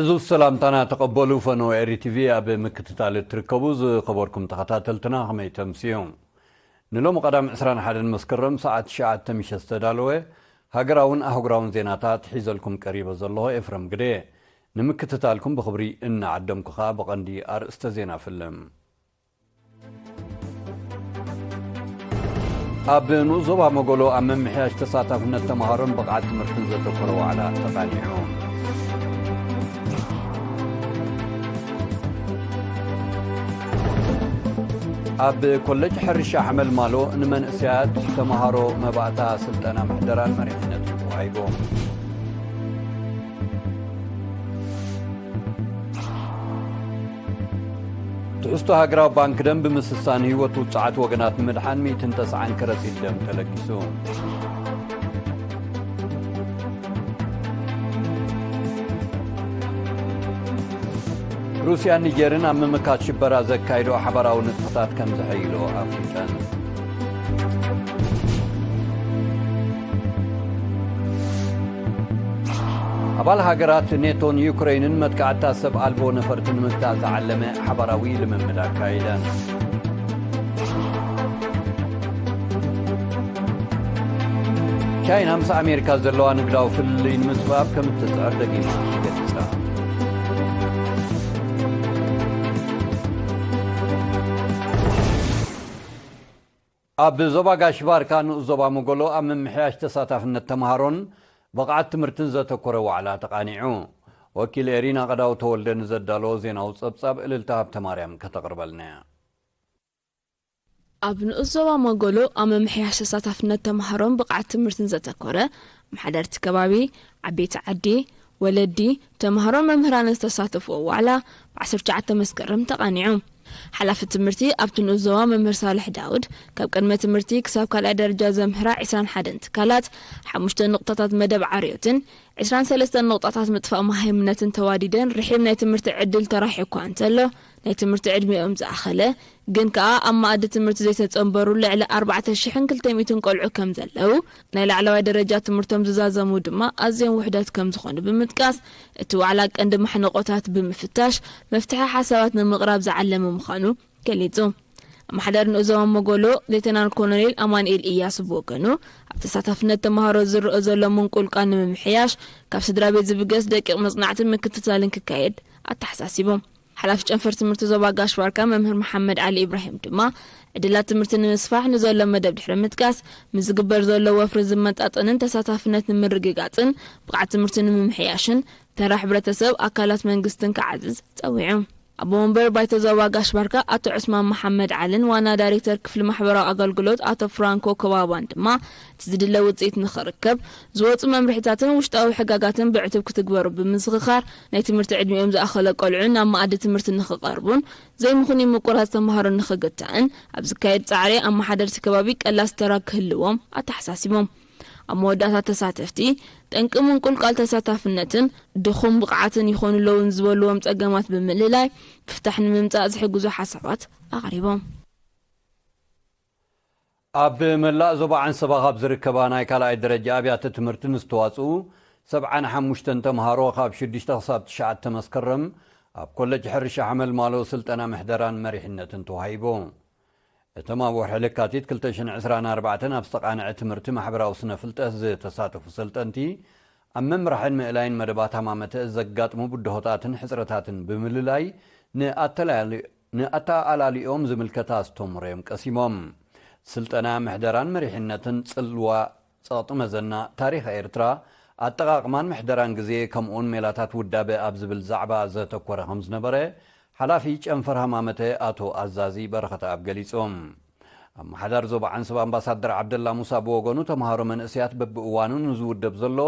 እዚ ሰላምታና ተቐበሉ። ፈነወ ኤሪ ቲቪ ኣብ ምክትታል እትርከቡ ዝኸበርኩም ተኸታተልትና ከመይ ተምስዩ? ንሎሚ ቀዳም ዕስራን ሓደን መስከረም ሰዓት ትሽዓተ ምሸት ዝተዳለወ ሃገራውን ኣህጉራውን ዜናታት ሒዘልኩም ቀሪበ ዘለኹ ኤፍረም ግደ። ንምክትታልኩም ብኽብሪ እናዓደምኩ ኸኣ ብቐንዲ ኣርእስተ ዜና ፍልም። ኣብ ንኡስ ዞባ መጎሎ ኣብ ምምሕያሽ ተሳታፍነት ተምሃሮን ብቕዓት ትምህርትን ዘተኮረ ዋዕላ ተቓኒዑ። ኣብ ኮለጅ ሕርሻ ሓመልማሎ ንመንእሰያት ተምሃሮ መባእታ ስልጠና ምሕደራን መሪሕነትን ተዋሂቡ። ትሕዝቶ ሃገራዊ ባንክ ደም ብምስሳን ህይወት ውጹዓት ወገናት ንምድሓን ሚእትን ተስዓን ከረጺት ደም ተለጊሱ። ሩስያን ኒጀርን ኣብ ምምካት ሽበራ ዘካይዶ ሓባራዊ ንጥፈታት ከም ዘሐይሎ ኣፍሊጠን። ኣባል ሃገራት ኔቶን ዩክረይንን መጥቃዕታ ሰብ ኣልቦ ነፈርቲ ንምግታእ ዝዓለመ ሓባራዊ ልምምድ ኣካይደን። ቻይና ምስ ኣሜሪካ ዘለዋ ንግዳዊ ፍልልይ ንምጽባብ ከም እትጽዕር ደጊማ ገሊጻ። ኣብ ዞባ ጋሽ ባርካ ንኡስ ዞባ መጎሎ ኣብ ምምሕያሽ ተሳታፍነት ተምሃሮን ብቕዓት ትምህርትን ዘተኮረ ዋዕላ ተቓኒዑ። ወኪል ኤሪና ቀዳው ተወልደ ንዘዳለዎ ዜናዊ ጸብጻብ እልልታ ሃብተ ማርያም ከተቕርበልና እያ። ኣብ ንኡስ ዞባ መጎሎ ኣብ ምምሕያሽ ተሳታፍነት ተምሃሮን ብቕዓት ትምህርትን ዘተኮረ ኣመሓደርቲ ከባቢ፣ ዓበይቲ ዓዲ፣ ወለዲ፣ ተምሃሮን መምህራንን ዝተሳተፍዎ ዋዕላ ብ ዓሰርተ ትሽዓተ መስከረም ተቓኒዑ። ሓላፊ ትምህርቲ ኣብቲ ንኡስ ዞባ መምህር ሳልሕ ዳውድ፣ ካብ ቅድመ ትምህርቲ ክሳብ ካልኣይ ደረጃ ዘምህራ ዕስራን ሓደን ትካላት፣ ሓሙሽተ ንቑጣታት መደብ ዓርዮትን ዕስራን ሰለስተን ንቑጣታት ምጥፋእ መሃይምነትን ተዋዲደን ርሒብ ናይ ትምህርቲ ዕድል ተራሒቑ እኳ እንተሎ፣ ናይ ትምህርቲ ዕድሚኦም ዝኣኸለ ግን ከኣ ኣብ መኣዲ ትምህርቲ ዘይተጸንበሩ ልዕሊ ኣርባዕተ ሽሕን ክልተ ሚእትን ቆልዑ ከም ዘለዉ፣ ናይ ላዕለዋይ ደረጃ ትምህርቶም ዝዛዘሙ ድማ ኣዝዮም ውሑዳት ከም ዝኾኑ ብምጥቃስ፣ እቲ ዋዕላ ቀንዲ ማሕነቆታት ብምፍታሽ መፍትሒ ሓሳባት ንምቕራብ ዝዓለመ ምዃኑ ገሊጹ። ኣመሓዳሪ ንኡስ ዞባ መጎሎ ሌተናል ኮሎኔል ኣማኑኤል ኢያሱ ብወገኑ፣ ኣብ ተሳታፍነት ተምሃሮ ዝረአ ዘሎ ምንቁልቃል ንምምሕያሽ፣ ካብ ስድራ ቤት ዝብገስ ደቂቕ መጽናዕትን ምክትታልን ክካየድ ኣተሓሳሲቦም። ሓላፊ ጨንፈር ትምህርቲ ዞባ ጋሽ ባርካ መምህር መሓመድ ዓሊ ኢብራሂም ድማ፣ ዕድላት ትምህርቲ ንምስፋሕ ንዘሎ መደብ ድሕሪ ምጥቃስ፣ ምስ ዝግበር ዘሎ ወፍሪ ዝመጣጠንን ተሳታፍነት ንምርግጋጽን ብቕዓት ትምህርቲ ንምምሕያሽን ተራ ሕብረተሰብ፣ ኣካላት መንግስትን ክዓዝዝ ጸዊዑ። ኣቦ ወንበር ባይቶ ዞባ ጋሽ ባርካ ኣቶ ዑስማን መሓመድ ዓልን ዋና ዳይሬክተር ክፍሊ ማሕበራዊ ኣገልግሎት ኣቶ ፍራንኮ ከባባን ድማ፣ እቲ ዝድለ ውጽኢት ንኽርከብ ዝወጹ መምርሒታትን ውሽጣዊ ሕጋጋትን ብዕቱብ ክትግበሩ ብምዝኽኻር፣ ናይ ትምህርቲ ዕድሚኦም ዝኣኸለ ቆልዑ ናብ መኣዲ ትምህርቲ ንኽቐርቡን ዘይምኽኑይ ምቁራጽ ተምሃሮ ንኽግታእን ኣብ ዝካየድ ጻዕሪ ኣመሓደርቲ ከባቢ ቀላሲ ተራ ክህልዎም ኣተሓሳሲቦም። ኣብ መወዳእታ ተሳተፍቲ፣ ጠንቂ ምንቁልቃል ተሳታፍነትን ድኹም ብቕዓትን ይኾኑ ኣለዉ ዝበልዎም ጸገማት ብምልላይ፣ ምፍታሕ ንምምጻእ ዝሕግዙ ሓሳባት ኣቕሪቦም። ኣብ መላእ ዞባ ዓንሰባ ካብ ዝርከባ ናይ ካልኣይ ደረጃ ኣብያተ ትምህርቲ ንዝተዋጽኡ ሰብዓን ሓሙሽተን ተምሃሮ ካብ ሽዱሽተ ክሳብ ትሽዓተ መስከረም ኣብ ኮለጅ ሕርሻ ሓመልማሎ ስልጠና ምሕደራን መሪሕነትን ተዋሂቡ። እቶም ኣብ ወርሒ ለካቲት ክልተ ሽሕን ዕስራን ኣርባዕተን ኣብ ዝተቓንዐ ትምህርቲ ማሕበራዊ ስነ ፍልጠት ዝተሳተፉ ሰልጠንቲ፣ ኣብ ምምራሕን ምእላይን መደባት ሃማመተ ዘጋጥሙ ብድሆታትን ሕጽረታትን ብምልላይ፣ ንኣተላሊ-፣ ንኣተኣላሊኦም ዝምልከት ኣስተምህሮ እዮም ቀሲሞም። ስልጠና ምሕደራን መሪሕነትን ጽልዋ ጸቕጢ መዘና፣ ታሪኽ ኤርትራ፣ ኣጠቓቕማን ምሕደራን ግዜ፣ ከምኡውን ሜላታት ውዳበ ኣብ ዝብል ዛዕባ ዘተኮረ ከም ዝነበረ፣ ሓላፊ ጨንፈር ሃማመተ ኣቶ ኣዛዚ በረኸተኣብ ገሊጾም። ኣመሓዳሪ ዞባ ዓንሰባ ኣምባሳደር ዓብደላ ሙሳ ብወገኑ፣ ተምሃሮ መንእሰያት በብእዋኑ ንዝውደብ ዘሎ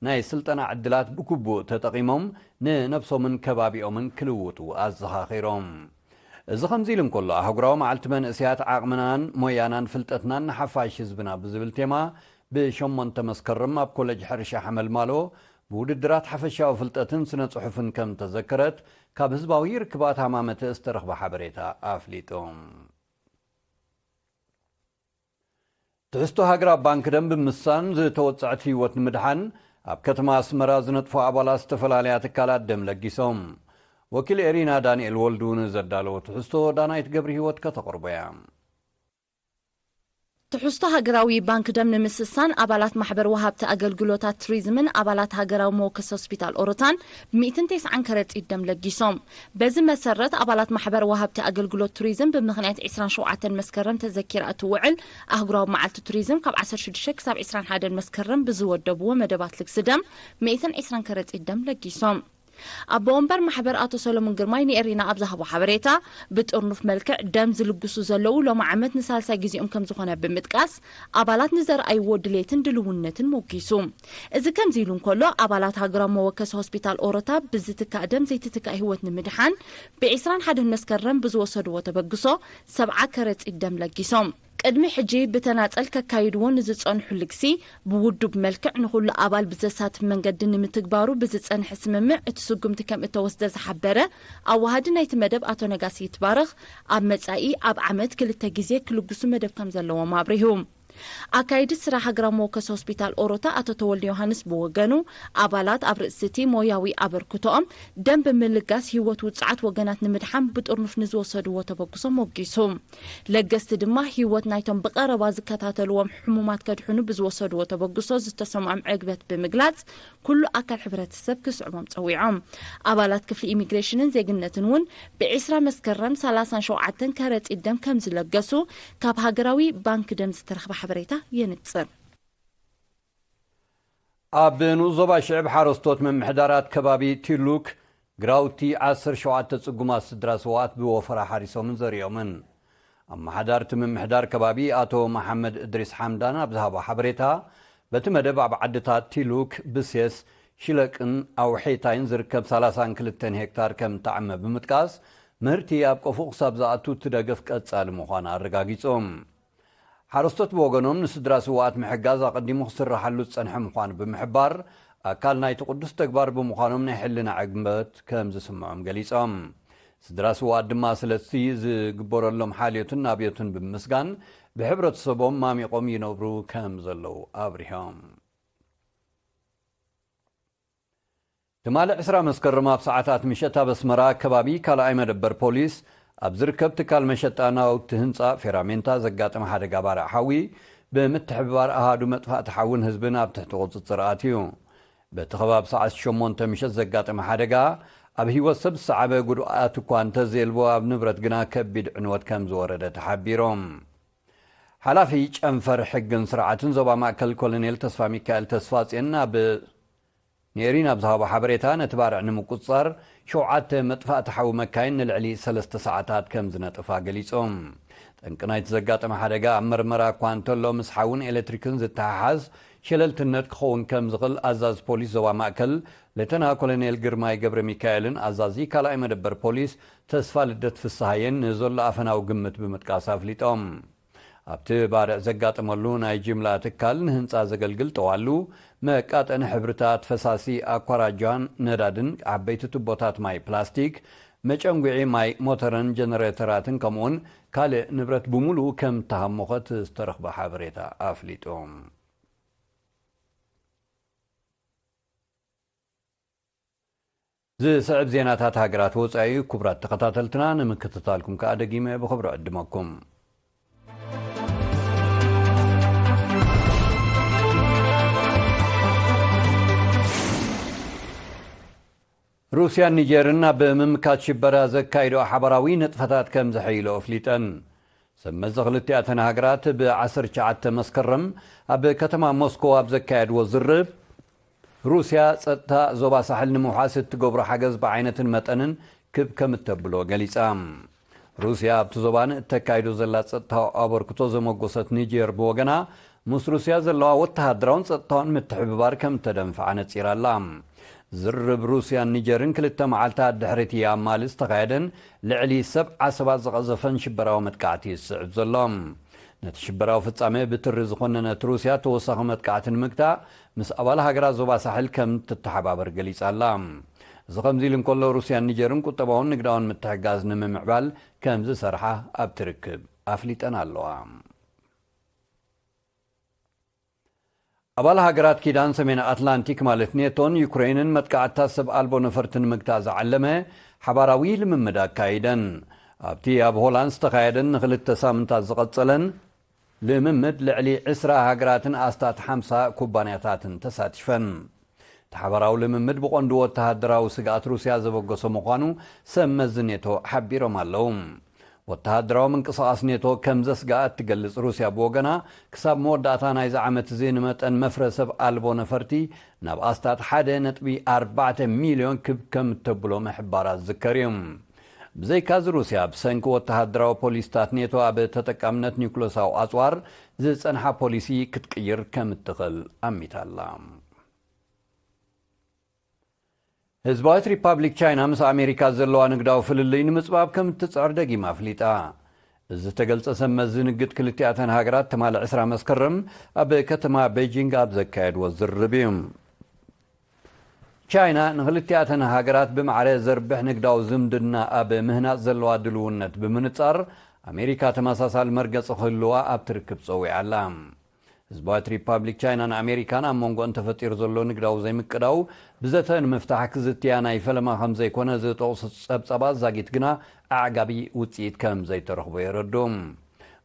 ናይ ስልጠና ዕድላት ብግቡእ ተጠቒሞም ንነብሶምን ከባቢኦምን ክልውጡ ኣዘኻኺሮም። እዚ ከምዚ ኢሉ እንከሎ፣ ኣህጉራዊ መዓልቲ መንእሰያት ዓቕምናን ሞያናን ፍልጠትናን ንሓፋሽ ህዝብና ብዝብል ቴማ ብሸሞንተ መስከረም ኣብ ኮለጅ ሕርሻ ሓመልማሎ ብውድድራት ሓፈሻዊ ፍልጠትን ስነ ጽሑፍን ከም ተዘከረት ካብ ህዝባዊ ርክባት ሃማመተ ዝተረኽበ ሓበሬታ ኣፍሊጡ። ትሕዝቶ ሃገራዊ ባንክ ደም ብምስሳን ዝተወጽዐት ህይወት ንምድሓን ኣብ ከተማ ኣስመራ ዝነጥፉ ኣባላት ዝተፈላለያ ትካላት ደም ለጊሶም። ወኪል ኤሪና ዳንኤል ወልዱ ንዘዳለዎ ትሕዝቶ ዳናይት ገብረ ህይወት ከተቕርቦ እያ። ትሕዝቶ ሃገራዊ ባንክ ደም ንምስሳን ኣባላት ማሕበር ወሃብቲ ኣገልግሎታት ቱሪዝምን ኣባላት ሃገራዊ መወከሲ ሆስፒታል ኦሮታን ሚእትን ተስዓን ከረጺት ደም ለጊሶም። በዚ መሰረት ኣባላት ማሕበር ወሃብቲ ኣገልግሎት ቱሪዝም ብምኽንያት ዕስራን ሸውዓተን መስከረም ተዘኪራ እትውዕል ኣህጉራዊ መዓልቲ ቱሪዝም ካብ ዓሰርተ ሽዱሽተ ክሳብ ዕስራን ሓደን መስከረም ብዝወደብዎ መደባት ልግሲ ደም ሚእትን ዕስራን ከረጺት ደም ለጊሶም። ኣቦ ወንበር ማሕበር ኣቶ ሰሎሞን ግርማይ ንኤሪና ኣብ ዝሃቦ ሓበሬታ፣ ብጥርኑፍ መልክዕ ደም ዝልግሱ ዘለዉ ሎሚ ዓመት ንሳልሳይ ግዜኦም ከም ዝኾነ ብምጥቃስ፣ ኣባላት ንዘርኣይዎ ድሌትን ድልውነትን ሞጊሱ። እዚ ከምዚ ኢሉ እንከሎ፣ ኣባላት ሃገራዊ መወከሲ ሆስፒታል ኦሮታ ብዝትካእ ደም ዘይትትካእ ህይወት ንምድሓን ብዕስራን ሓደን መስከረም ብዝወሰድዎ ተበግሶ ሰብዓ ከረጺት ደም ለጊሶም። ቅድሚ ሕጂ ብተናጸል ከካይድዎ ንዝጸንሑ ልግሲ ብውዱብ መልክዕ ንኹሉ ኣባል ብዘሳትፍ መንገዲ ንምትግባሩ ብዝጸንሐ ስምምዕ እቲ ስጉምቲ ከም እተወስደ ዝሓበረ ኣዋሃዲ ናይቲ መደብ ኣቶ ነጋሲ ይትባረኽ፣ ኣብ መጻኢ ኣብ ዓመት ክልተ ግዜ ክልግሱ መደብ ከም ዘለዎም ኣብሪሁ። ኣካይዲ ስራሕ ሃገራዊ መወከሲ ሆስፒታል ኦሮታ ኣቶ ተወልደ ዮሃንስ ብወገኑ፣ ኣባላት ኣብ ርእሲ እቲ ሞያዊ ኣበርክቶኦም ደም ብምልጋስ ህይወት ውጽዓት ወገናት ንምድሓን ብጥርኑፍ ንዝወሰድዎ ተበግሶ ሞጊሱ። ለገስቲ ድማ ህይወት ናይቶም ብቐረባ ዝከታተልዎም ሕሙማት ከድሕኑ ብዝወሰድዎ ተበግሶ ዝተሰምዖም ዕግበት ብምግላጽ፣ ኩሉ ኣካል ሕብረተሰብ ክስዕቦም ጸዊዖም። ኣባላት ክፍሊ ኢሚግሬሽንን ዜግነትን እውን ብዕስራ መስከረም ሰላሳን ሸውዓተን ከረጺት ደም ከም ዝለገሱ ካብ ሃገራዊ ባንክ ደም ዝተረኽበ ሓበሬታ የንጽር። ኣብ ንኡስ ዞባ ሽዕብ ሓረስቶት ምምሕዳራት ከባቢ ቲሉክ ግራውቲ ዓሰርተ ሸውዓተ ጽጉማት ስድራ ስውኣት ብወፈራ ሓሪሶምን ዘሪኦምን። ኣመሓዳርቲ ምምሕዳር ከባቢ ኣቶ መሓመድ እድሪስ ሓምዳን ኣብ ዝሃቦ ሓበሬታ፣ በቲ መደብ ኣብ ዓድታት ቲሉክ፣ ብሴስ፣ ሽለቅን ኣውሒታይን ዝርከብ ሰላሳን ክልተን ሄክታር ከም እተዓመ ብምጥቃስ፣ ምህርቲ ኣብ ቀፉ ክሳብ ዝኣቱ እቲ ደገፍ ቀጻሊ ምዃኑ ኣረጋጊጾም። ሓረስቶት ብወገኖም ንስድራ ስውኣት ምሕጋዝ ኣቐዲሙ ክስርሓሉ ዝጸንሐ ምዃኑ ብምሕባር፣ ኣካል ናይቲ ቅዱስ ተግባር ብምዃኖም ናይ ሕልና ዕግበት ከም ዝስምዖም ገሊጾም። ስድራ ስውኣት ድማ ስለቲ ዝግበረሎም ሓልዮትን ኣብዮትን ብምምስጋን፣ ብሕብረተሰቦም ማሚቖም ይነብሩ ከም ዘለዉ ኣብሪሆም። ትማሊ ዕስራ መስከረም ኣብ ሰዓታት ምሸት ኣብ ኣስመራ ከባቢ ካልኣይ መደበር ፖሊስ ኣብ ዝርከብ ትካል መሸጣ ናውቲ ህንጻ ፌራሜንታ ዘጋጠመ ሓደጋ ባርዕ ሓዊ ብምትሕብባር ኣሃዱ መጥፋእቲ ሓውን ህዝብን ኣብ ትሕቲ ቁጽጽር ኣትዩ። በቲ ከባቢ ሰዓት ሸሞንተ ምሸት ዘጋጠመ ሓደጋ ኣብ ህይወት ሰብ ዝሰዓበ ጉድኣት እኳ እንተዘየልቦ ኣብ ንብረት ግና ከቢድ ዕንወት ከም ዝወረደ ተሓቢሮም። ሓላፊ ጨንፈር ሕግን ስርዓትን ዞባ ማእከል ኮሎኔል ተስፋ ሚካኤል ተስፋጽዮን ኣብ ንኤሪና ኣብ ዝሃቦ ሓበሬታ፣ ነቲ ባርዕ ንምቁጽጻር ሸውዓተ መጥፋእቲ ሓዊ መካይን ንልዕሊ ሰለስተ ሰዓታት ከም ዝነጠፋ ገሊጾም። ጠንቂ ናይቲ ዘጋጠመ ሓደጋ ኣብ መርመራ እኳ እንተሎ፣ ምስ ሓውን ኤሌክትሪክን ዝተሓሓዝ ሸለልትነት ክኸውን ከም ዝኽእል ኣዛዚ ፖሊስ ዞባ ማእከል ሌተና ኮሎኔል ግርማይ ገብረ ሚካኤልን ኣዛዚ ካልኣይ መደበር ፖሊስ ተስፋ ልደት ፍስሃየን ንዘሎ ኣፈናዊ ግምት ብምጥቃስ ኣፍሊጦም። ኣብቲ ባርዕ ዘጋጠመሉ ናይ ጅምላ ትካል ንህንጻ ዘገልግል ጠዋሉ፣ መቃጠኒ ሕብርታት ፈሳሲ ኣኳራጃን ነዳድን፣ ዓበይቲ ቱቦታት ማይ ፕላስቲክ፣ መጨንጉዒ ማይ ሞተርን ጀነሬተራትን ከምኡውን ካልእ ንብረት ብምሉኡ ከም ተሃሞኸት ዝተረኽበ ሓበሬታ ኣፍሊጡ። ዝስዕብ ዜናታት ሃገራት ወጻኢ፣ ክቡራት ተኸታተልትና፣ ንምክትታልኩም ከኣ ደጊመ ብኽብሪ ዕድመኩም። ሩስያን ኒጀርን ኣብ ምምካት ሽበራ ዘካይዶ ሓባራዊ ንጥፈታት ከም ዘሐይሎ ኣፍሊጠን። ሰብ መዚ ክልቲኣተን ሃገራት ብ ዓሰርተ ትሽዓተ መስከረም ኣብ ከተማ ሞስኮ ኣብ ዘካየድዎ ዝርብ፣ ሩስያ ጸጥታ ዞባ ሳሕል ንምውሓስ እትገብሮ ሓገዝ ብዓይነትን መጠንን ክብ ከም እተብሎ ገሊጻ። ሩስያ ኣብቲ ዞባ ንእተካይዶ ዘላ ጸጥታዊ ኣበርክቶ ዘመጎሰት ኒጀር ብወገና፣ ምስ ሩስያ ዘለዋ ወተሃደራውን ጸጥታውን ምትሕብባር ከም እተደንፍዓ ነጺራ ኣላ። ዝርብ ሩስያን ኒጀርን ክልተ መዓልታት ድሕሪ እቲ ኣማሊ ዝተኻየደን ልዕሊ ሰብዓ ሰባት ዝቐዘፈን ሽበራዊ መጥቃዕቲ እዩ ዝስዕብ ዘሎ። ነቲ ሽበራዊ ፍጻመ ብትሪ ዝኾነነት ሩስያ፣ ተወሳኺ መጥቃዕቲ ንምግታእ ምስ ኣባል ሃገራት ዞባ ሳሕል ከም ትተሓባበር ገሊጻ ኣላ። እዚ ከምዚ ኢሉ እንከሎ፣ ሩስያን ኒጀርን ቁጠባውን ንግዳውን ምትሕግጋዝ ንምምዕባል ከም ዝሰርሓ ኣብቲ ርክብ ኣፍሊጠን ኣለዋ። ኣባል ሃገራት ኪዳን ሰሜን ኣትላንቲክ ማለት ኔቶን ዩክሬንን መጥቃዕትታት ሰብ ኣልቦ ነፈርቲ ንምግታእ ዝዓለመ ሓባራዊ ልምምድ ኣካይደን። ኣብቲ ኣብ ሆላንድ ዝተኻየደን ንኽልተ ሳምንታት ዝቐጸለን ልምምድ ልዕሊ ዕስራ ሃገራትን ኣስታት ሓምሳ ኩባንያታትን ተሳቲፈን። እቲ ሓባራዊ ልምምድ ብቐንዱ ወተሃደራዊ ስግኣት ሩስያ ዘበገሶ ምዃኑ ሰብ መዚ ኔቶ ሓቢሮም ኣለዉ። ወተሃደራዊ ምንቅስቓስ ኔቶ ከም ዘስግኣ እትገልጽ ሩስያ ብወገና፣ ክሳብ መወዳእታ ናይዚ ዓመት እዚ ንመጠን መፍረ ሰብ ኣልቦ ነፈርቲ ናብ ኣስታት ሓደ ነጥቢ ኣርባዕተ ሚልዮን ክብ ከም እተብሎ ምሕባራ ዝዝከር እዩ። ብዘይካዚ ሩስያ ብሰንኪ ወተሃደራዊ ፖሊሲታት ኔቶ ኣብ ተጠቃምነት ኒውክለሳዊ ኣጽዋር ዝጸንሓ ፖሊሲ ክትቅይር ከም እትኽእል ኣሚታ ኣላ። ህዝባዊት ሪፓብሊክ ቻይና ምስ ኣሜሪካ ዘለዋ ንግዳዊ ፍልልይ ንምጽባብ ከም እትጽዕር ደጊማ ኣፍሊጣ። እዚ ዝተገልጸ ሰብ መዚ ንግድ ክልቲኣተን ሃገራት ትማሊ ዕስራ መስከረም ኣብ ከተማ ቤጂንግ ኣብ ዘካየድዎ ዝርርብ እዩ። ቻይና ንክልቲኣተን ሃገራት ብማዕረ ዘርብሕ ንግዳዊ ዝምድና ኣብ ምህናጽ ዘለዋ ድልውነት ብምንጻር፣ ኣሜሪካ ተመሳሳሊ መርገጺ ክህልዋ ኣብቲ ርክብ ጸዊዓ ኣላ። ህዝባዊት ሪፓብሊክ ቻይናን ኣሜሪካን ኣብ መንጎኣን ተፈጢሩ ዘሎ ንግዳዊ ዘይምቅዳው ብዘተ ንምፍታሕ ክዝትያ ናይ ፈለማ ከም ዘይኮነ ዝጠቕሱ ጸብጻባት ዛጊት ግና ኣዕጋቢ ውጽኢት ከም ዘይተረኽቦ የረድኡ።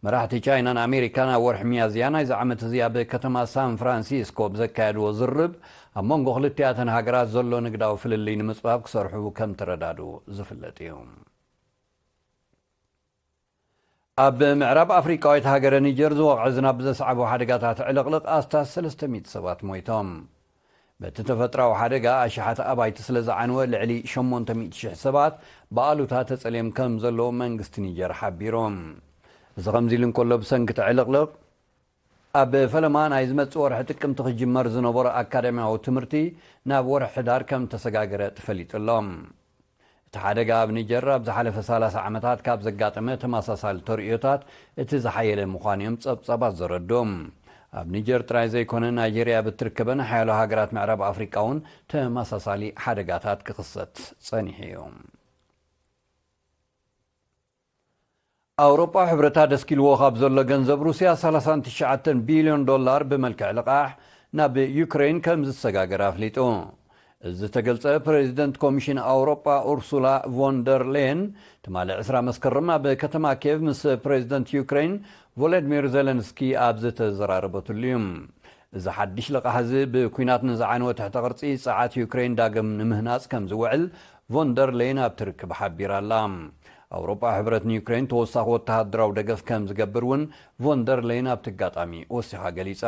መራሕቲ ቻይናን ኣሜሪካን ኣብ ወርሒ ሚያዝያ ናይዚ ዓመት እዚ ኣብ ከተማ ሳን ፍራንሲስኮ ብዘካየድዎ ዝርርብ፣ ኣብ መንጎ ክልቲኣተን ሃገራት ዘሎ ንግዳዊ ፍልልይ ንምጽባብ ክሰርሑ ከም ተረዳድኡ ዝፍለጥ እዩ። ኣብ ምዕራብ ኣፍሪቃዊት ሃገረ ኒጀር ዝወቕዐ ዝናብ ብዘስዓቦ ሓደጋታት ዕልቕልቕ ኣስታት ሰለስተ ሚእቲ ሰባት ሞይቶም። በቲ ተፈጥራዊ ሓደጋ ኣሽሓት ኣባይቲ ስለ ዝዓንወ ልዕሊ ሸሞንተ ሚእቲ ሽሕ ሰባት ብኣሉታ ተጸልዮም ከም ዘለዉ መንግስቲ ኒጀር ሓቢሩ። እዚ ከምዚ ኢሉ እንከሎ ብሰንኪ እቲ ዕልቕልቕ ኣብ ፈለማ ናይ ዝመጽእ ወርሒ ጥቅምቲ ክጅመር ዝነበሮ ኣካዳሚያዊ ትምህርቲ ናብ ወርሒ ሕዳር ከም ተሰጋገረ ተፈሊጡ ኣሎ። እቲ ሓደጋ ኣብ ኒጀር ኣብ ዝሓለፈ ሰላሳ ዓመታት ካብ ዘጋጠመ ተመሳሳሊ ተርእዮታት እቲ ዝሓየለ ምዃኑ እዮም ጸብጻባት ዘረድኡ። ኣብ ኒጀር ጥራይ ዘይኮነ ናይጄርያ ብትርከበን ሓያሎ ሃገራት ምዕራብ ኣፍሪቃ እውን ተመሳሳሊ ሓደጋታት ክኽሰት ጸኒሑ እዩ። ኣውሮጳ ሕብረት ኣደስኪልዎ ካብ ዘሎ ገንዘብ ሩስያ ሰላሳን ትሽዓተን ቢልዮን ዶላር ብመልክዕ ልቓሕ ናብ ዩክሬን ከም ዝሰጋገር ኣፍሊጡ። እዚ ዝተገልጸ ፕሬዚደንት ኮሚሽን ኣውሮጳ ኡርሱላ ቮንደር ሌን ትማሊ ዕስራ መስከረም ኣብ ከተማ ኬቭ ምስ ፕሬዚደንት ዩክሬን ቮሎዲሚር ዜለንስኪ ኣብ ዝተዘራረበትሉ እዩ። እዚ ሓድሽ ልቓሕ እዚ ብኲናት ንዝዓነወ ትሕተ ቅርጺ ጸዓት ዩክሬን ዳግም ንምህናጽ ከም ዝውዕል ቮንደር ሌን ኣብቲ ርክብ ሓቢራ ኣላ። ኣውሮጳ ሕብረት ንዩክሬን ተወሳኺ ወተሃደራዊ ደገፍ ከም ዝገብር እውን ቮንደር ሌን ኣብቲ ኣጋጣሚ ወሲኻ ገሊጻ።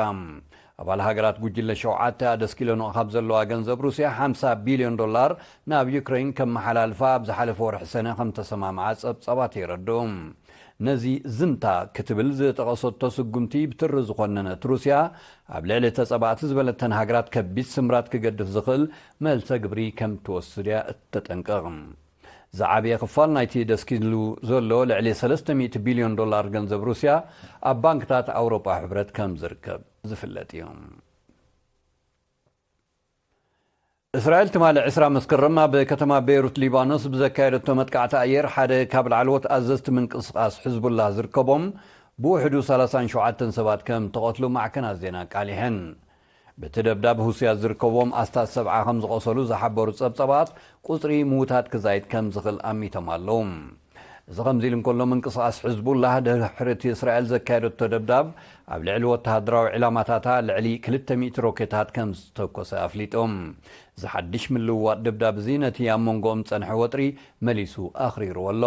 ኣባል ሃገራት ጉጅለ ሸውዓተ ኣደስኪለንኦ ካብ ዘለዋ ገንዘብ ሩስያ ሓምሳ ቢልዮን ዶላር ናብ ዩክሬን ከመሓላልፋ ኣብ ዝሓለፈ ወርሒ ሰነ ከም ተሰማምዓ ጸብጻባት የረድኡ። ነዚ ዝንታ ክትብል ዝጠቐሰቶ ስጉምቲ ብትሪ ዝኾነነት ሩስያ፣ ኣብ ልዕሊ ተጸባእቲ ዝበለተን ሃገራት ከቢድ ስምብራት ክገድፍ ዝኽእል መልሰ ግብሪ ከም ትወስድ እያ እተጠንቅቕ። ዝዓበየ ክፋል ናይቲ ደስኪሉ ዘሎ ልዕሊ ሰለስተ ሚእቲ ቢልዮን ዶላር ገንዘብ ሩስያ ኣብ ባንክታት ኣውሮጳ ሕብረት ከም ዝርከብ ዝፍለጥ እዩ። እስራኤል ትማሊ ዕስራ መስከረም ኣብ ከተማ ቤይሩት ሊባኖስ ብዘካየደቶ መጥቃዕቲ ኣየር ሓደ ካብ ላዕለዎት ኣዘዝቲ ምንቅስቓስ ሕዝቡላህ ዝርከቦም ብውሕዱ ሰላሳን ሸውዓተን ሰባት ከም ተቐትሉ ማዕከናት ዜና ኣቃሊሐን። በቲ ደብዳብ ሁስያት ዝርከብዎም ኣስታት ሰብዓ ከም ዝቖሰሉ ዝሓበሩ ጸብጻባት፣ ቁጽሪ ምዉታት ክዛይድ ከም ዝኽእል ኣሚቶም ኣለዉ። እዚ ከምዚ ኢሉ እንከሎ፣ ምንቅስቓስ ሕዝቡላህ ድሕሪ እቲ እስራኤል ዘካየደቶ ደብዳብ ኣብ ልዕሊ ወተሃደራዊ ዕላማታታ ልዕሊ ክልተ ሚእቲ ሮኬታት ከም ዝተኮሰ ኣፍሊጡ። እዚ ሓድሽ ምልውዋጥ ደብዳብ እዚ ነቲ ኣብ መንጎኦም ዝጸንሐ ወጥሪ መሊሱ ኣኽሪርዎ ኣሎ።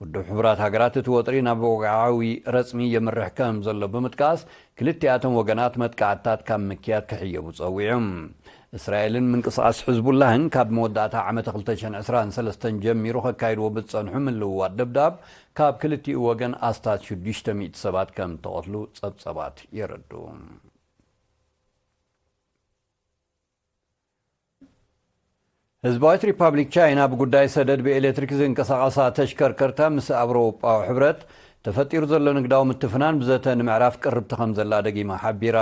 ውድብ ሕቡራት ሃገራት እቲ ወጥሪ ናብ ወግዓዊ ረጽሚ የምርሕ ከም ዘሎ ብምጥቃስ፣ ክልቲኣቶም ወገናት መጥቃዕትታት ካብ ምክያድ ክሕየቡ ጸዊዑ። እስራኤልን ምንቅስቓስ ሕዝቡላህን ካብ መወዳእታ ዓመተ ክልተ ሽሕን ዕስራን ሰለስተን ጀሚሩ ከካይድዎ ብዝጸንሑ ምልውዋጥ ደብዳብ፣ ካብ ክልቲኡ ወገን ኣስታት ሽዱሽተ ሚእቲ ሰባት ከም ተቐትሉ ጸብጸባት የረድኡ። ህዝባዊት ሪፓብሊክ ቻይና ብጉዳይ ሰደድ ብኤሌክትሪክ ዝንቀሳቐሳ ተሽከርከርታ ምስ ኣውሮጳዊ ሕብረት ተፈጢሩ ዘሎ ንግዳዊ ምትፍናን ብዘተ ንምዕራፍ ቅርብቲ ከም ዘላ ደጊማ ሓቢራ።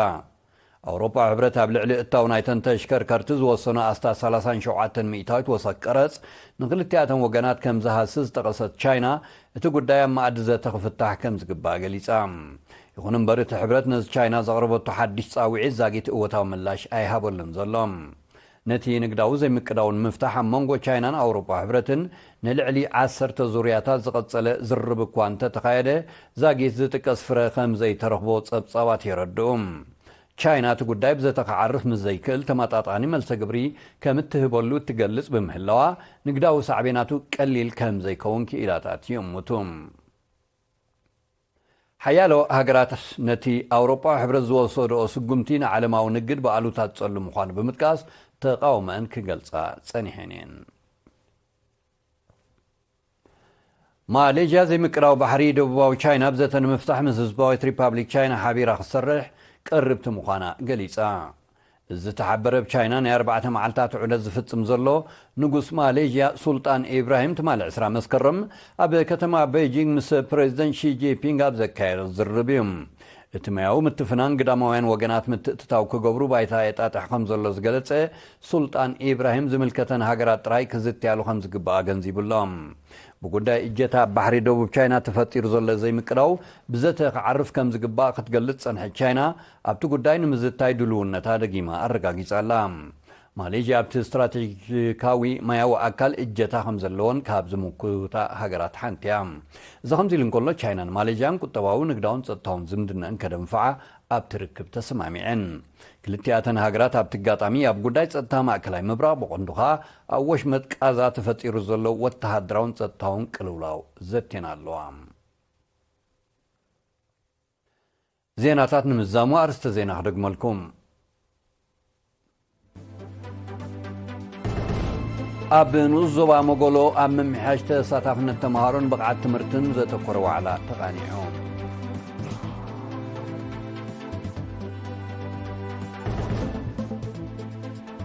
ኣውሮጳዊ ሕብረት ኣብ ልዕሊ እታው ናይተን ተሽከርከርቲ ዝወሰኖ ኣስታት ሰላሳን ሸውዓተን ሚእታዊት ወሰኽ ቀረጽ ንክልቲኣተን ወገናት ከም ዝሃስስ ዝጠቐሰት ቻይና፣ እቲ ጉዳይ ኣብ መኣዲ ዘተ ክፍታሕ ከም ዝግባእ ገሊጻ። ይኹን እምበር፣ እቲ ሕብረት ነዚ ቻይና ዘቕረበቶ ሓድሽ ጻውዒት ዛጊት እወታዊ ምላሽ ኣይሃበሉን ዘሎ። ነቲ ንግዳዊ ዘይምቅዳው ንምፍታሕ ኣብ መንጎ ቻይናን ኣውሮጳ ሕብረትን ንልዕሊ ዓሰርተ ዙርያታት ዝቐጸለ ዝርርብ እኳ እንተተኻየደ፣ ዛጊት ዝጥቀስ ፍረ ከም ዘይተረኽቦ ጸብጻባት የረድኡ። ቻይና እቲ ጉዳይ ብዘተ ክዓርፍ ምስ ዘይክእል፣ ተመጣጣኒ መልሰ ግብሪ ከም እትህበሉ እትገልጽ ብምህላዋ፣ ንግዳዊ ሳዕቤናቱ ቀሊል ከም ዘይከውን ክኢላታት ይእምቱ። ሓያሎ ሃገራት ነቲ ኣውሮጳዊ ሕብረት ዝወሰድኦ ስጉምቲ ንዓለማዊ ንግድ ብኣሉታ ዝጸሉ ምዃኑ ብምጥቃስ፣ ተቓውሞአን ክገልጻ ጸኒሐን እየን። ማሌዥያ ዘይምቅዳው ባሕሪ ደቡባዊ ቻይና ብዘተ ንምፍታሕ ምስ ህዝባዊት ሪፓብሊክ ቻይና ሓቢራ ክትሰርሕ ቅርብቲ ምዃና ገሊጻ። እዚ ተሓበረ ብ ቻይና ናይ ኣርባዕተ መዓልታት ዑደት ዝፍጽም ዘሎ ንጉስ ማሌዥያ ሱልጣን ኢብራሂም ትማሊ ዕስራ መስከረም ኣብ ከተማ ቤጂንግ ምስ ፕሬዚደንት ሺ ጂንፒንግ ኣብ ዘካየዶ ዝርርብ እዩ። እቲ መያዊ ምትፍናን ግዳማውያን ወገናት ምትእትታው ክገብሩ ባይታ የጣጥሕ ከም ዘሎ ዝገለጸ ሱልጣን ኢብራሂም፣ ዝምልከተን ሃገራት ጥራይ ክዝትያሉ ከም ዝግባእ ኣገንዚቡ ኣሎ። ብጉዳይ እጀታ ኣብ ባሕሪ ደቡብ ቻይና ተፈጢሩ ዘሎ ዘይምቅዳው ብዘተ ክዓርፍ ከም ዝግባእ ክትገልጽ ጸንሐት ቻይና፣ ኣብቲ ጉዳይ ንምዝታይ ድልውነታ ደጊማ ኣረጋጊጻ ኣላ። ማሌዥያ ኣብቲ ስትራቴጂካዊ ማያዊ ኣካል እጀታ ከም ዘለዎን ካብ ዝምኩታ ሃገራት ሓንቲ እያ። እዚ ከምዚ ኢሉ እንከሎ፣ ቻይናን ማሌዥያን ቁጠባዊ፣ ንግዳውን ጸጥታውን ዝምድናን ከደንፍዓ ኣብቲ ርክብ ተሰማሚዐን። ክልቲኣተን ሃገራት ኣብቲ ኣጋጣሚ ኣብ ጉዳይ ጸጥታ ማእከላይ ምብራቕ፣ ብቐንዱ ኸኣ ኣብ ወሽመጥ ቃዛ ተፈጢሩ ዘሎ ወተሃደራውን ጸጥታውን ቅልውላው ዘትየን ኣለዋ። ዜናታት ንምዛሙ ኣርእስተ ዜና ክደግመልኩም። ኣብ ንኡስ ዞባ መጎሎ ኣብ ምምሕያሽ ተሳታፍነት ተምሃሮን ብቕዓት ትምህርትን ዘተኮረ ዋዕላ ተቓኒዑ።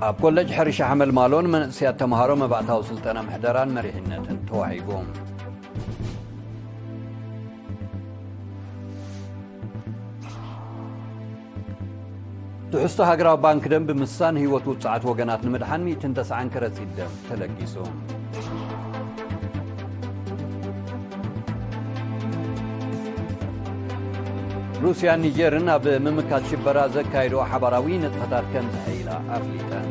ኣብ ኮለጅ ሕርሻ ሓመልማሎ ንመንእሰያት ተምሃሮ መባእታዊ ስልጠና ምሕደራን መሪሕነትን ተዋሂቡ። ትሕዝቶ ሃገራዊ ባንክ ደም ብምስሳን ህይወት ውጹዓት ወገናት ንምድሓን ሚእትን ተስዓን ከረጺት ደም ተለጊሱ። ሩስያን ኒጀርን ኣብ ምምካት ሽበራ ዘካየድኦ ሓባራዊ ንጥፈታት ከም ዝሕይላ ኣፍሊጠን።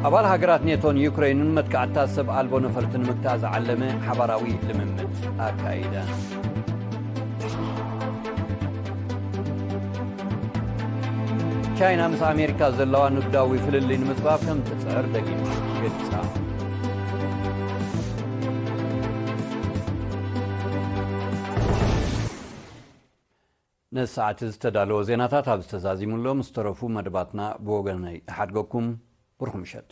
ኣባል ሃገራት ኔቶን ዩክሬንን መጥቃዕትታት ሰብ ኣልቦ ነፈርቲ ንምግታእ ዝዓለመ ሓባራዊ ልምምድ ኣካይደን። ቻይና ምስ ኣሜሪካ ዘለዋ ንግዳዊ ፍልልይ ንምጽባብ ከም ትጽዕር ደጊማ ገሊጻ። ነዚ ሰዓት ዝተዳለወ ዜናታት ኣብዚ ተዛዚሙ ኣሎ። ምስ ተረፉ መደባትና ብወገነይ እሓድገኩም። ብሩኽ ምሸት።